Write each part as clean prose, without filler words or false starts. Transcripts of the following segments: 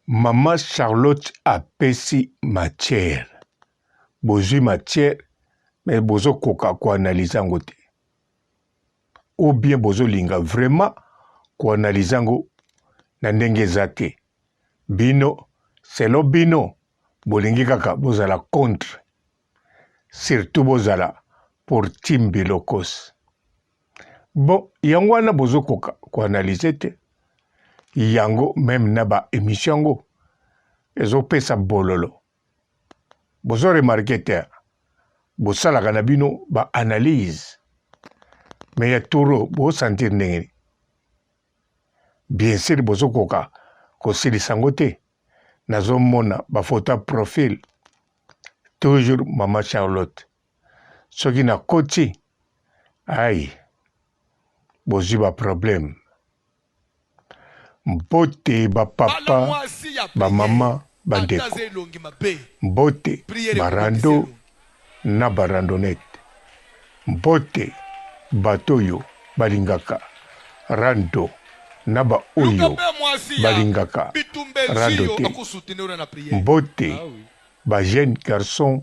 Maman Charlotte apesi matière, bozui matière mais bozo koka ko analyser yango te ou bien bozo linga vraiment ko analyser yango na ndenge eza te. Bino selon bino bolingi kaka bozala contre surtout bozala pour team Bilokos. Bon yango wana bozo koka ko analyser te yango meme na ba emission yango ezo pesa bololo bozo remarquer te bosalaka na bino ba analyse mais ya toro bo sentir ndenge nini bien sur bozo koka kosilisa yango te nazo mona ba photo ya profil toujours mama Charlotte soki na koti ai bozwi ba problème mbote ba papa ba mama ba ndeko mbote ba rando na ba randonnette mbote bato oyo balingaka rando na ba oyo balingaka rando te mbote ba jeune garçon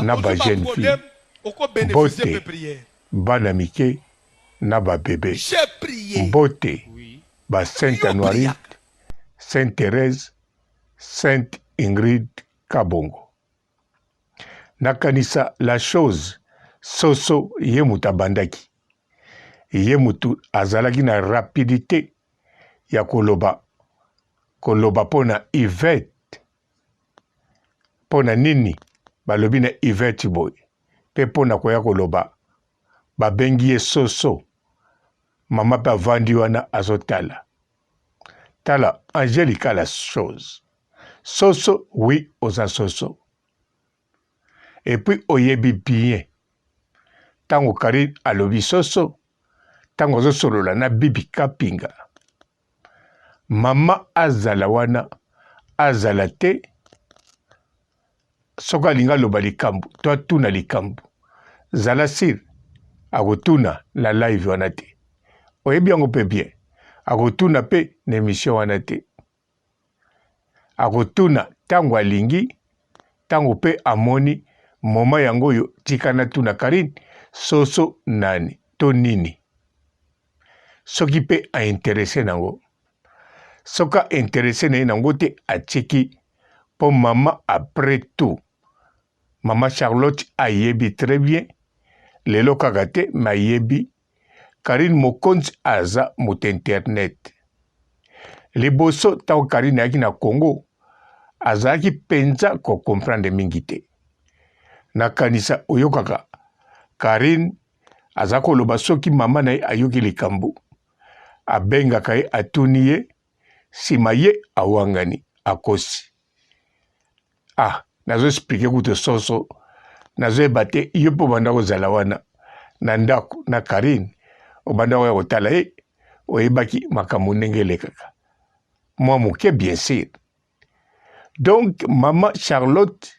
na ba jeune fille mbote bana mike na ba bebe mbote ba sainte anuarite sainte Therèse sainte Ingrid Kabongo nakanisa la chose soso ye moto abandaki ye moto azalaki na rapidite ya koloba koloba mpo na Yvette Mpo na nini balobi na Yvette boye? Pe mpo na koya koloba babengi ye soso? Mama pe avandi wana azotala. Tala Angelica la chose. Soso oui oza soso. Et puis oyebi bien tango Carine alobi soso tango azosolola na Bibi Kapinga Mama azala wana azala te soki alingi aloba likambo to atuna likambo zala sur akotuna na live wana te oyebi yango mpe bien akotuna mpe na emission wana te akotuna ntango alingi ntango mpe amoni moma yango oyo tika natuna Karine soso nani to nini soki pe a interesse nango soki a interesse naye nango te atiki po mama après tout mama Charlotte ayebi très bien lelo kaka te mais ayebi Carine Mokonzi aza moto internet liboso ntango Carine ayaki na Congo azalaki mpenza ko comprendre mingi te nakanisa oyokaka Carine aza koloba soki mama na ye ayoki likambo abengaka ye atuni ye nsima ye awangani akosi ah nazo explike kutu soso nazoyeba te yo mpe obanda kozala wana na ndako na Karine obanda koya kotala ye oyebaki makambo ndenge elekaka mwa moke bien sûr donc mama Charlotte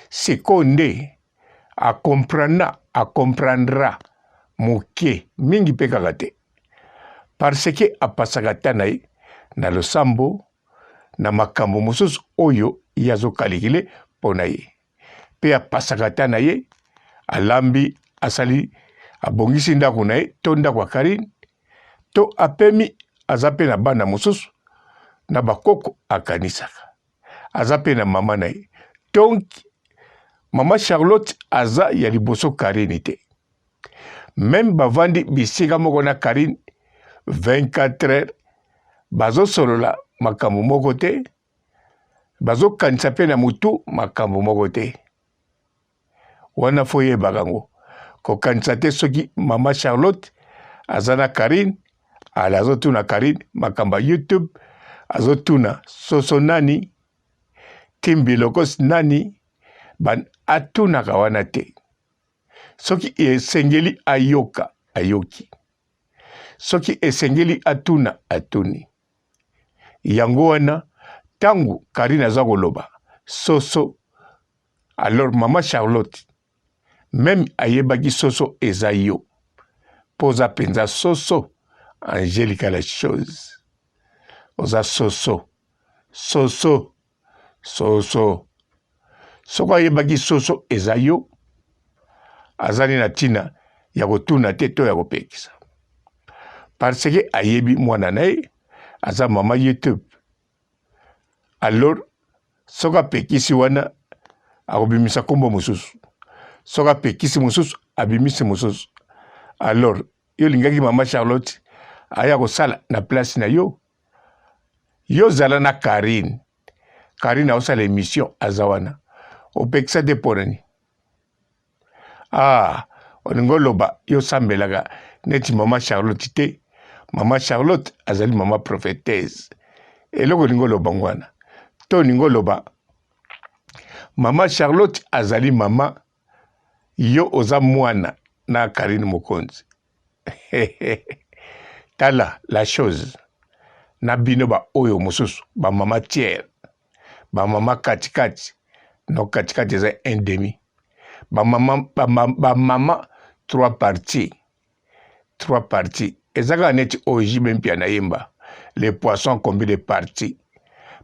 Sikoyo nde a comprena, a comprendra moke, mingi mpe kaka te. Parce que apasaka temps na ye na losambo, na makambo mosusu oyo ye azo calculer mpo na ye. Mpe apasaka temps na ye, alambi, asali, abongisi ndako na ye to ndako ya Carine, to apemi, aza mpe na bana mosusu, na bakoko akanisaka. Aza pe na mama na ye donc mama Charlotte aza ya liboso Carine te meme bavandi bisika moko na Carine 24 heures bazosolola makambo moko te bazokanisa pe na mutu makambo moko te wana fo yebaka yango kokanisa te soki mama Charlotte aza na Carine ala azotuna Carine makambo ya YouTube azotuna soso nani timbi lokos nani ban atunaka wana te soki esengeli ayoka ayoki soki esengeli atuna atuni yango wana ntango Carine aza koloba soso Alors maman Charlotte meme ayebaki soso eza yo po oza penza soso Angelica la chose oza soso. Soso soso soki ayebaki soso eza yo azali na ntina ya kotuna te to ya kopekisa parce que ayebi mwana na ye aza mama youtube alors soki apekisi wana akobimisa nkombo mosusu soki apekisi mosusu abimisi mosusu alors yo olingaki mama charlotte aya kosala na place na yo yo zala na Carine Carine aosala emission aza wana opekisa te mpo nani ah olingi oloba yo osambelaka neti mama Charlotte te mama Charlotte azali mama prophetese eloko olingi oloba ngo wana to olingi oloba mama Charlotte azali mama yo oza mwana na Carine Mokonzi tala la chose na bino ba oyo mosusu ba mama tiers ba mama katikati no katikati eza un demi ba mama ba, ba mama trois parties trois parties eza kaka neti oyo JB Mpiana yemba les poissons combien de parties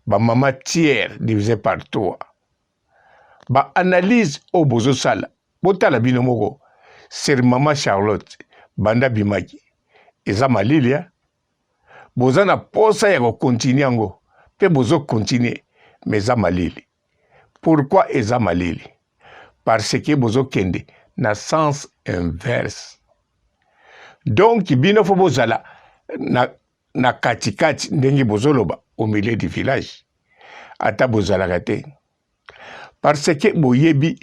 ba mama tiers divisé par trois ba analyse oyo bozosala botala bino moko sur mama Charlotte banda abimaki eza malili hein? boza na posa ya kokontinue yango mpe bozokontinue mais eza malili pourquoi eza malili parce que bozokende na sens inverse donc bino fo bozala na, na katikati ndenge bozoloba au milieu du village ata bozalaka te parce que boyebi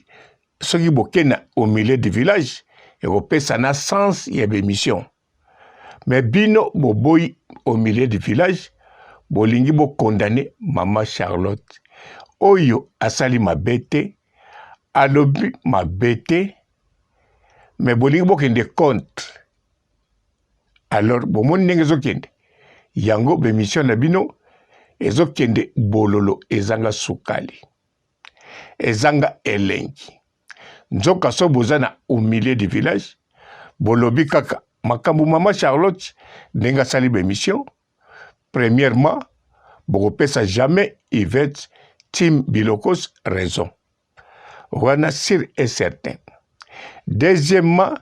soki boke na au milieu du village ekopesa na sens ya bemission me bino boboyi au milieu du village bolingi bokondane mama charlotte oyo asali mabe te alobi mabe te me bolingi bokende contre alors bomoni ndenge ezokende yango bemission na bino ezokende bololo ezanga sukali ezanga elengi nzoka so boza na au milieu du village bolobi kaka makambo mama charlotte ndenge asali bemission premièrement bokopesa jamais Yvette team bilokos raison wana sur et certain deuxièmement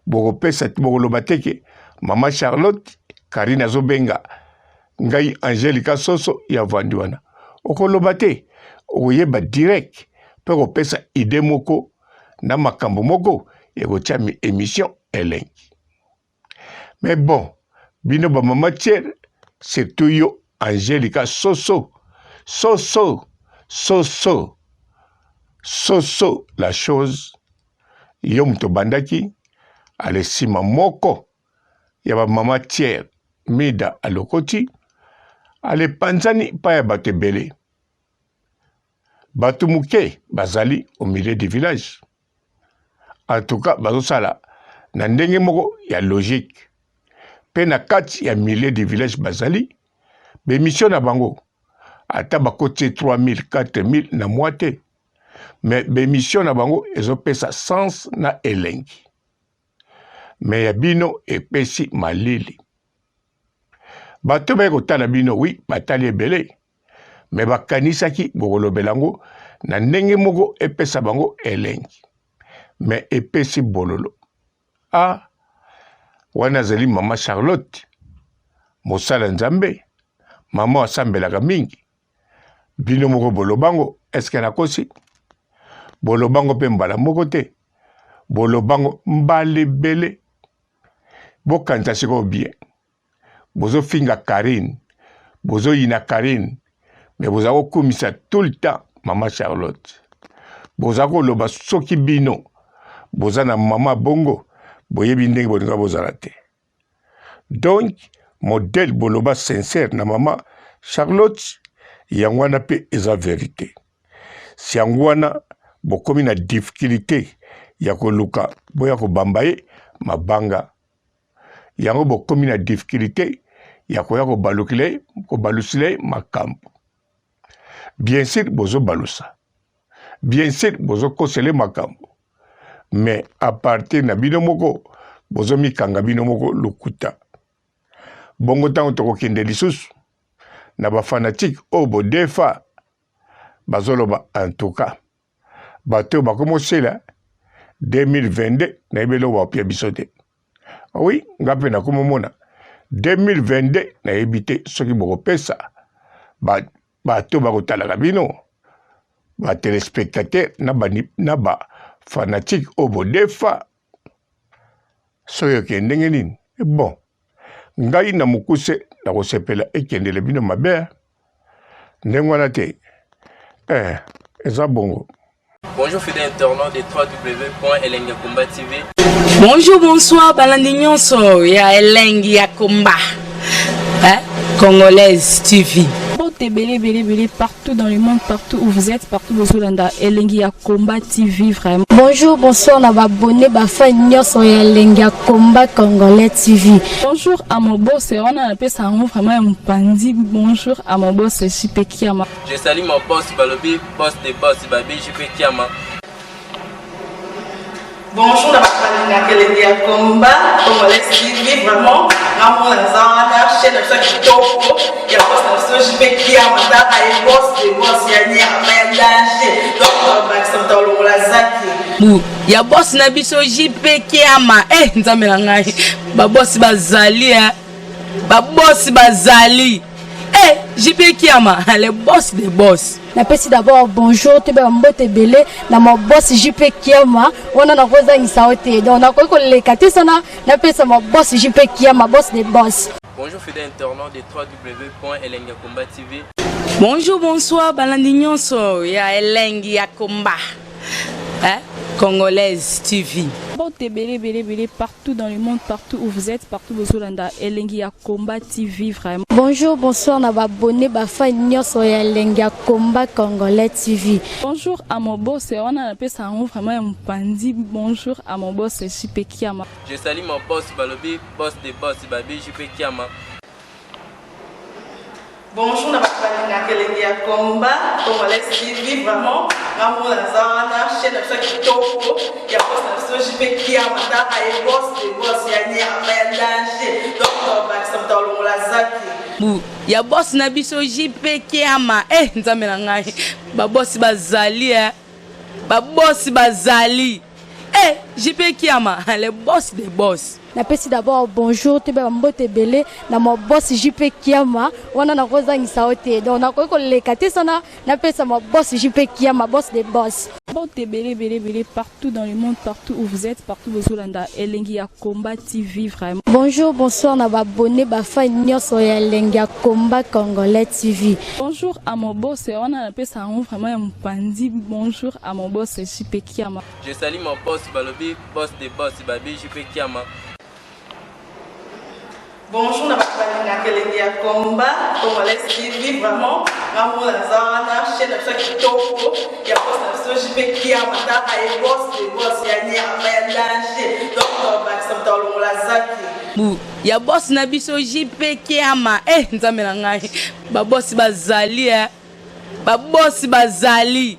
bokopesa bokoloba te ke mama charlotte karine azobenga ngai angelica soso ya vandi wana okoloba te okoyeba direct mpe kopesa ide moko na makambo moko ekotia émission elengi Mais bon, bino ba mama tiere, surtout yo Angelica soso, soso, soso, soso la chose, yo moto obandaki, ale sima moko ya ba mama tiere mida alokoti, ale panzani pa ya bato ebele. Bato moke bazali au milieu du village. En tout cas bazosala na ndenge moko ya logique mpe na kati ya milieu du village bazali bemission na bango ata bakoti 3000 4000 na mwa te mais bemission na bango ezopesa sens na elengi me ya bino epesi malili bato baye kotala bino wi batali ebele me bakanisaki bokolobela yango na ndenge moko epesa bango elengi me epesi bololo a ah, wana azali mama charlotte mosala nzambe mama asambelaka mingi bino moko bolobango eske nakosi bolobango mpe mbala moko te bolobango mbala ebele bokanisa sikoyo bien bozofinga Carine bozoyina Carine mais boza kokumisa tout le temps mama Charlotte boza koloba soki bino boza na mama bongo boyebi ndenge bolinga bozala te donc modèle boloba sincère na mama Charlotte yango wana mpe eza verite si yango wana bokomi na difficulté ya koluka boya kobamba ye mabanga yango bokomi na difficulté ya koya kobalukela ye kobalusila ye makambo bien sûr bozobalusa bien sûr bozokosela ye makambo mais à partir na bino moko bozomikanga bino moko lokuta bongo ntango tokokende lisusu. na ba fanatique oyo bodefa bazoloba en tout cas bato oyo bakomosela 2022 nayebi eloko bakopia biso te. Oui, nga mpe nakomomona 2022 nayebi te soki bokopesa bato bakotalaka bino ba telespectateur na ba, na ba fanatique oyo bodefa soki okende ndenge nini. Bon, ngai na mokuse nakosepela ekendele bino mabe ndenge wana te eh, eza bongo. Bonjour fidèles internautes de www.elengiyakomba TV. Bonjour, bonsoir, balandi nyonso ya Elengi ya Komba. Hein? Congolaise TV. Mbote ebele ebele ebele partout dans le monde, partout où vous êtes, partout bozolanda Elengi ya Combat TV vraiment. Bonjour, bonsoir na ba abonné ba fan nyonso ya Elengi ya Combat Congolais TV. Bonjour à mon boss, wana napesa yango vraiment ya mopanzi. Bonjour à mon boss JP Kiama. Je salue mon boss Balobi, boss de boss Babi JP Kiama. Bonjour na bato balingaka elengi ya combat congolais TV vraiment ngamona naza wana chaîne na biso ya kitoko ya boss na biso JP Kiama tala ye boss de boss ya nyama ya danger donc bakisa moto alongola zaki Bu ya boss na biso JP Kiama eh nzambe na ngai ba boss bazali eh ba boss bazali eh JP Kiama le boss de boss. Napesi d'abord bonjour toyeba mbote ebele na ma boss JP Kiama wana nakozangisa yo te donc nakoki koleka te sana napesa ma boss JP Kiama boss de boss. Bonjour fidèles internautes de www.elengiyakomba TV. Bonjour, bonsoir, balandi nyonso ya Elengi ya Komba. Hein? Congolaise TV. Mbote ebele ebele ebele partout dans le monde, partout où vous êtes, partout bozolanda Elengi ya Combat TV vraiment. Bonjour, bonsoir na ba abonné ba fan nyonso ya Elengi ya Combat Congolais TV. Bonjour à mon boss, wana napesa yango vraiment ya mopanzi. Bonjour à mon boss JP Kiama. Je salue mon boss Balobi, boss de boss Babi JP Kiama. Bonjour na bato balingaka elengi ya combat congolais TV vraiment ngamona naza wana chaîne na biso ya kitoko ya boss na biso JP Kiama tala ye boss de boss ya nyama ya danger donc bakisa moto alongola zaki Bu ya boss na biso JP Kiama eh nzambe na ngai ba boss bazali eh ba boss bazali eh JP Kiama le boss de boss. Napesi d'abord bonjour toyeba mbote ebele na ma boss JP Kiama wana nakozangisa yo te donc nakoki koleka te sana napesa ma boss JP Kiama boss de boss. Mbote ebele ebele ebele partout dans le monde, partout où vous êtes, partout bozolanda Elengi ya Combat TV vraiment. Bonjour, bonsoir na ba abonné ba fan nyonso ya Elengi ya Combat Congolais TV. Bonjour à mon boss, wana napesa yango vraiment ya mopanzi. Bonjour à mon boss JP Kiama. Je salue mon boss Balobi, boss de boss Babi JP Kiama. Bonjour na bato balingaka elengi ya combat congolais TV vraiment ngamona naza wana chaîne na biso ya kitoko ya boss na biso JP Kiama tala ye boss de boss ya nyama ya danger donc bakisa moto alongola zaki. Bu ya boss na biso JP Kiama eh nzambe na ngai ba boss bazali eh ba boss bazali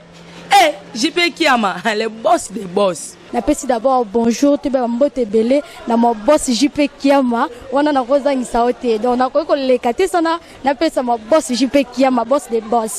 eh JP Kiama le boss de boss. Napesi d'abord bonjour toyeba mbote ebele na ma boss JP Kiama wana nakozangisa yo te donc nakoki koleka te sana napesa ma boss JP Kiama boss de boss.